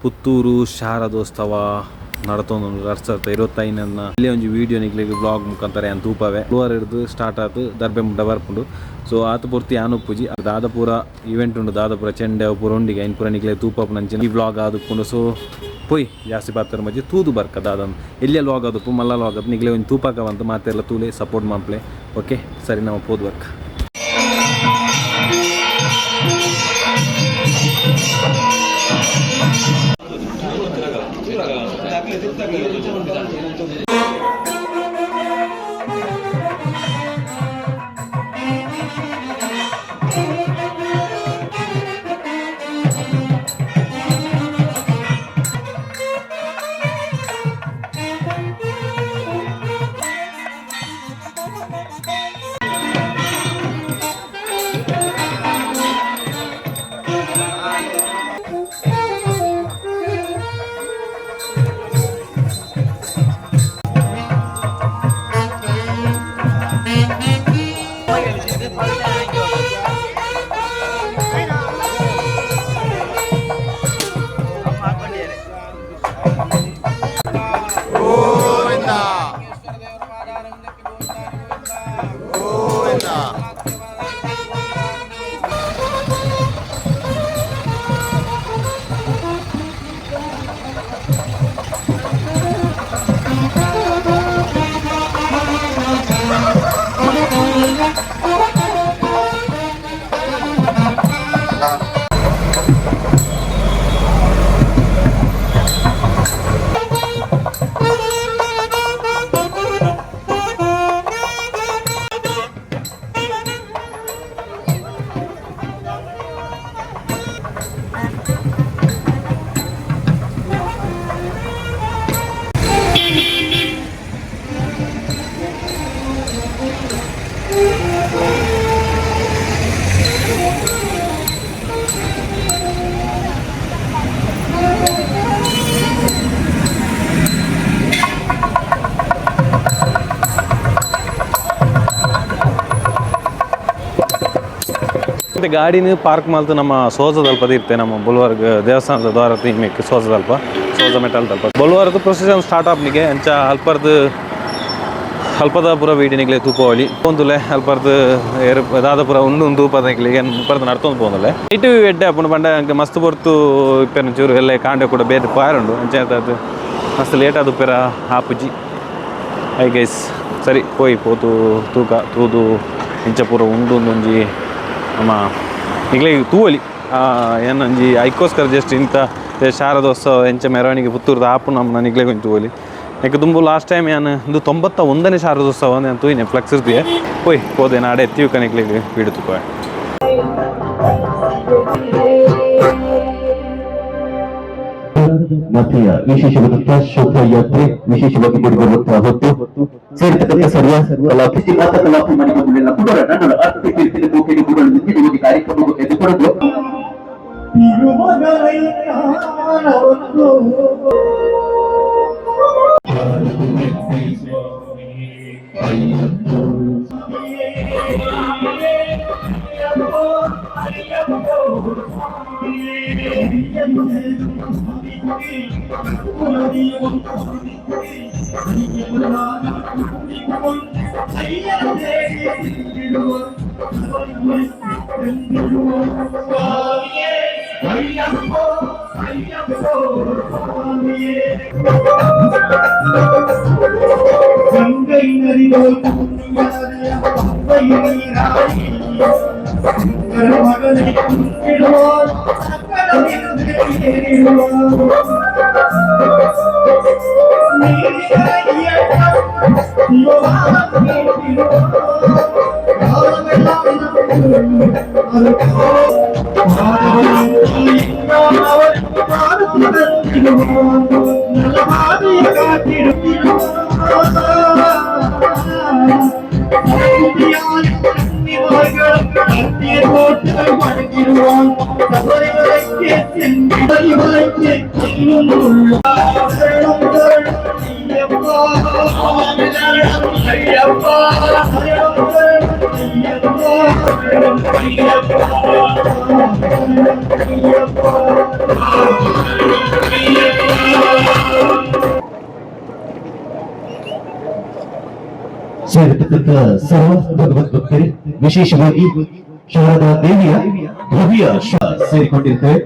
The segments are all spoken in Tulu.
ಪುತ್ತೂರು ಶಾರದೋತ್ಸವ ನಡತೊಂದುಂಡು ರಡ್ಡ್ 25ನ ಇಲ್ಲಿ ಒಂಜಿ ವೀಡಿಯೋ ನಿಕ್ಲೆಗ್ ಬ್ಲಾಗ್ ಮುಖಾಂತರ ಯಾನ್ ತೂಪವೆ. ಬುಧವಾರ ಹಿಡ್ದು ಸ್ಟಾರ್ಟ್ ಆತು ದರ್ಬೆ ಮುಟ್ಟ ಬರ್ಪುಂಡು. ಸೊ ಆತು ಪೊರ್ತು ಯಾನ್ ಉಪ್ಪುಜಿ, ದಾದ ಪೂರ ಇವೆಂಟ್ ಉಂಡು, ದಾದ ಪೂರ ಚೆಂಡೆ ಅವು ಪೂರ ಉಂಡಿಗೆ ಐನ್ ಪೂರ ನಿಕ್ಲೆಗ್ ತೂಪಪುನಂಚಿನ ಈ ಬ್ಲಾಗ್ ಆದುಪ್ಪುಂಡು. ಸೊ ಪೋಯ್ ಜಾಸ್ತಿ ಪಾತೆರ ಮಜ್ಜಿ ತೂದು ಬರ್ಕ ದಾದ ಎಲ್ಲಿಯ ಲಾಗ್ ಆದುಪ್ಪು ಮಲ್ಲ ಲಾಗ್ ಆತು ನಿಕ್ಲೆ ಒಂಜಿ ತೂಪಾಕ ಬಂತು ಮಾತೆರ್ಲ ತೂಲೆ ಸಪೋರ್ಟ್ ಮಾಂಪ್ಲೆ. ಓಕೆ ಸರಿ ನಾವು ಪೋದು ಬರ್ಕ. ಮತ್ತೆ ಗಾಡಿನ ಪಾರ್ಕ್ ಮಲ್ತು ನಮ್ಮ ಸೋಜದಲ್ಪ ಇತ್ತೆ ನಮ್ಮ ಬುಲ್ವಾರ್ಗ್ ದೇವಸ್ಥಾನದ ದ್ವಾರ ತಿನ್ಬೇಕು ಸೋಜದಲ್ಪ ಸೋಜ ಮೆಟಲ್ ದಲ್ಪ ಬುಲ್ವಾರ್ದ ಪ್ರೊಸೆಷನ್ ಸ್ಟಾರ್ಟ್ ಆಪ್ನಿಗೆ ಅಂಚ ಅಲ್ಪರ್ದು ಅಲ್ಪದ ಪೂರ ವೀಡಿನಿಗ್ಲೆ ತೂಪವಳಿ ಪೋಂದುಲೆ ಅಲ್ಪರ್ದು ಏರು ದಾದ ಪೂರ ಉಂಡು ಉಂದು ತೂಪದ ಮುಪ್ಪರ್ದು ನಡ್ತೊಂದು ಪೋಂದುಲೆ ಇಟ್ಟು ಎಡ್ಡೆ ಅಪ್ಪುಂಡು ಪಂಡ ಅಂಕ ಮಸ್ತ್ ಪೊರ್ತು ಇಪ್ಪೆನ ಚೂರು ಎಲ್ಲ ಕಾಂಡೆ ಕೂಡ ಬೇರೆ ಪಾರುಂಡು ಅಂಚ ಅದು ಮಸ್ತ್ ಲೇಟ್ ಆದು ಪೆರ ಆಪುಜಿ. I guys ಸರಿ ಪೋಯಿ ಪೋತು ತೂಕ ತೂದು ಇಂಚ ಪೂರ ಉಂಡು ಒಂಜಿ ನಮ್ಮ ನಿಕ್ಲೆ ತೂವಲಿ ಏನೊಂಜಿ ಐಕೋಸ್ಕರ ಜಸ್ಟ್ ಇಂಥ ಶಾರದೋತ್ಸವ ಎಂಚ ಮೆರವಣಿಗೆ ಪುತ್ತೂರ್ದ ಆಪು ನಮ್ಮ ನಿಕ್ಲೆ ಒಂಜಿ ತೂವಲಿ. ಯಾಕೆ ದುಂಬು ಲಾಸ್ಟ್ ಟೈಮ್ ಯಾನ್ ಇಂದು 91ನೇ ಶಾರದೋತ್ಸವ ನಾನು ತೂಯಿನೆ ಫ್ಲೆಕ್ಸ್ ಇರ್ತೀಯ ಪೋಯ್ ಪೋದೆ ನಾಡೆ ಎತ್ತಿಯುಕ ನಿಕ್ಲೆಗ್ ವೀಡಿಯೋ ತೂಪ. ಮತೆಯ ವಿಶೇಷವಾದಂತಹ ಶೋಭಾಯಾತ್ರೆ ವಿಶೇಷವಾಗಿ ಮೂಡಿಬರುವಂತಹ ಹೊತ್ತು ಸೇರಿತಕ್ಕಂಥ ಸರ್ವ ಕಲಾಕೃತಿ ಮಾತ ಕಲಾಪಿ ಮನೆಗೊಂದು ಕೂಡ ನನ್ನ ಅರ್ಥ ತೀರ್ಪಿನ ಕೋಟೆಗೆ ಕೂಡ ನಿಂತಿರುವುದು ಕಾರ್ಯಕ್ರಮವು ಎದುರುಕೊಂಡು கங்கை நதி போல் மகனை கும்பிடுவார். ಸೇರಿರ್ತಕ್ಕಂಥ ಸರ್ವ ಭಗವದ್ ಭಕ್ತರೇ, ವಿಶೇಷವಾಗಿ ಶಾರದಾ ದೇವಿಯ ಭವ್ಯ ಸೇರಿಕೊಂಡಿರ್ತೇವೆ.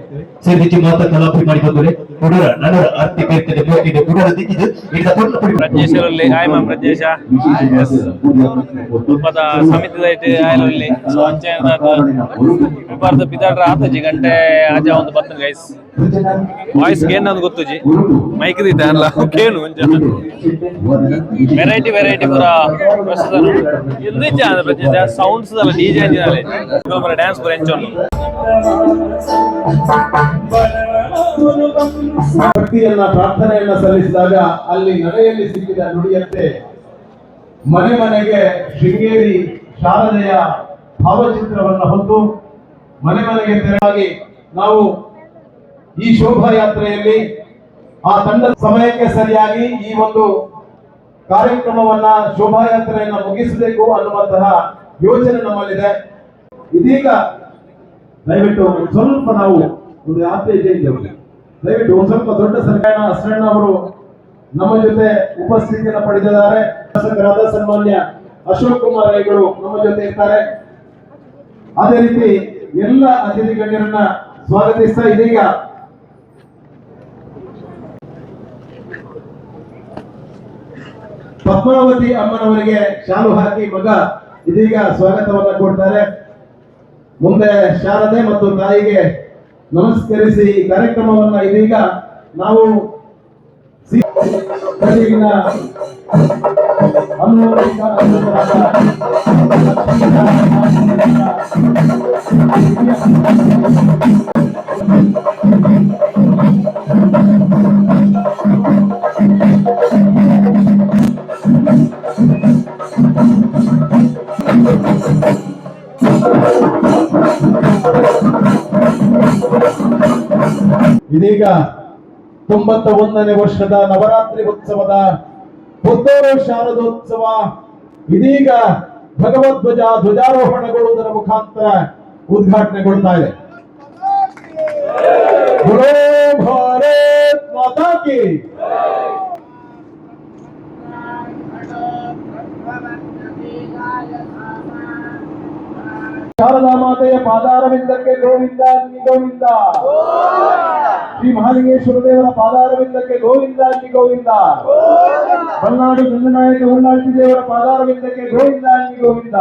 ಸೇರಿಕೆ ಮಾತಾ ಕಲಾಭಿಮಾನಿ ಬಂದರೆ ಕುಡರ ನಡರ ಆರ್ತಿ ಕೀರ್ತನೆ ಮೋಕಿನ ಕುಡರ ದಿಕ್ಕಿದು ಇಡದ ಕೊಡ್ಲ ಪಡಿ. ಪ್ರಜ್ಞೇಶರಲ್ಲಿ ಹಾಯ್ ಮ್ಯಾಮ್ ಪ್ರಜ್ಞೇಶ. ಪದ ಸಮಿತಿದ ಐಟ್ ಆಯಲಲ್ಲಿ. ಸೊ ಅಂಚೆ ವಿಪಾರದ ಪಿದಾಡ್ರ ಆತಜಿ ಗಂಟೆ ಆಜ ಒಂದು ಬತ್ತನ್ ಗೈಸ್. ವಾಯ್ಸ್ ಗೇನ್ ನಂದು ಗೊತ್ತುಜಿ, ಮೈಕ್ ದಿದ್ದೆ ಅಲ್ಲ ಕೇನು. ಒಂಜ ವೆರೈಟಿ ವೆರೈಟಿ ಪೂರ ಪ್ರಸ್ತುತ ಇಂದಿಜ್ಜ ಪ್ರಜ್ಞೇಶ ಸೌಂಡ್ಸ್ ಅಲ್ಲ ಡಿಜೆ ಅಂಜಿನಾಲೆ ಡ್ಯಾನ್ಸ್ ಪೂರ ಎಂಚೊಂಡು. ಭಕ್ತಿಯನ್ನ ಪ್ರಾರ್ಥನೆಯನ್ನ ಸಲ್ಲಿಸಿದಾಗ ಅಲ್ಲಿ ನಡೆಯಲ್ಲಿ ಸಿಕ್ಕಿದ ನುಡಿಯಂತೆ ಮನೆ ಮನೆಗೆ ಶೃಂಗೇರಿ ಶಾರದೆಯ ಭಾವಚಿತ್ರವನ್ನು ಹೊತ್ತು ಮನೆ ಮನೆಗೆ ತೆರವಾಗಿ ನಾವು ಈ ಶೋಭಾಯಾತ್ರೆಯಲ್ಲಿ ಆ ತಂಡ ಸಮಯಕ್ಕೆ ಸರಿಯಾಗಿ ಈ ಒಂದು ಕಾರ್ಯಕ್ರಮವನ್ನ, ಶೋಭಾಯಾತ್ರೆಯನ್ನ ಮುಗಿಸಬೇಕು ಅನ್ನುವಂತಹ ಯೋಚನೆ ನಮ್ಮಲ್ಲಿದೆ. ಇದೀಗ ದಯವಿಟ್ಟು ಒಂದ್ ಸ್ವಲ್ಪ ನಾವು ಒಂದು ಯಾತ್ರೆ ಇದೆ ಇದೆ. ದಯವಿಟ್ಟು ಒಂದ್ ಸ್ವಲ್ಪ ದೊಡ್ಡ ಸರ್ಕಾರ ಅಸರಣ್ಣ ಅವರು ನಮ್ಮ ಜೊತೆ ಉಪಸ್ಥಿತಿಯನ್ನು ಪಡೆದಿದ್ದಾರೆ. ಶಾಸಕರಾದ ಸನ್ಮಾನ್ಯ ಅಶೋಕ್ ಕುಮಾರ್ ರೈಗಳು ನಮ್ಮ ಜೊತೆ ಇರ್ತಾರೆ. ಅದೇ ರೀತಿ ಎಲ್ಲ ಅತಿಥಿ ಗಣ್ಯರನ್ನ ಸ್ವಾಗತಿಸ್ತಾ ಇದೀಗ ಪದ್ಮಾವತಿ ಅಮ್ಮನವರಿಗೆ ಶಾಲು ಹಾಕಿ ಮಗ ಇದೀಗ ಸ್ವಾಗತವನ್ನ ಕೊಡ್ತಾರೆ. ಮುಂದೆ ಶಾರದೆ ಮತ್ತು ತಾಯಿಗೆ ನಮಸ್ಕರಿಸಿ ಈ ಕಾರ್ಯಕ್ರಮವನ್ನ ಇದೀಗ ನಾವು ಕಟೀಲಿನ ಅನುವಂಶಿಕ ಅರ್ಚಕರಾದ ಇದೀಗ 91ನೇ ವರ್ಷದ ನವರಾತ್ರಿ ಉತ್ಸವದ ಪುತ್ತೂರು ಶಾರದೋತ್ಸವ ಇದೀಗ ಭಗವದ್ಧ್ವಜ ಧ್ವಜಾರೋಹಣಗೊಳ್ಳುವುದರ ಮುಖಾಂತರ ಉದ್ಘಾಟನೆಗೊಳ್ತಾ ಇದೆ. बोलो भारत माता की. ಶಾರದಾ ಮಾತೆಯ ಪಾದಾರವಿಂದಕ್ಕೆ ಗೋವಿಂದ ಅನ್ನಿ ಗೋವಿಂದ. ಶ್ರೀ ಮಹಾಲಿಂಗೇಶ್ವರ ದೇವರ ಪಾದಾರವಿಂದಕ್ಕೆ ಗೋವಿಂದ ಅನ್ನಿ ಗೋವಿಂದ. ಬಲ್ನಾಡು ಗಂಗನಾಯಕ ಉಳ್ಳಾಳ್ತಿ ದೇವರ ಪಾದಾರವಿಂದಕ್ಕೆ ಗೋವಿಂದ ಅನ್ನಿ ಗೋವಿಂದ.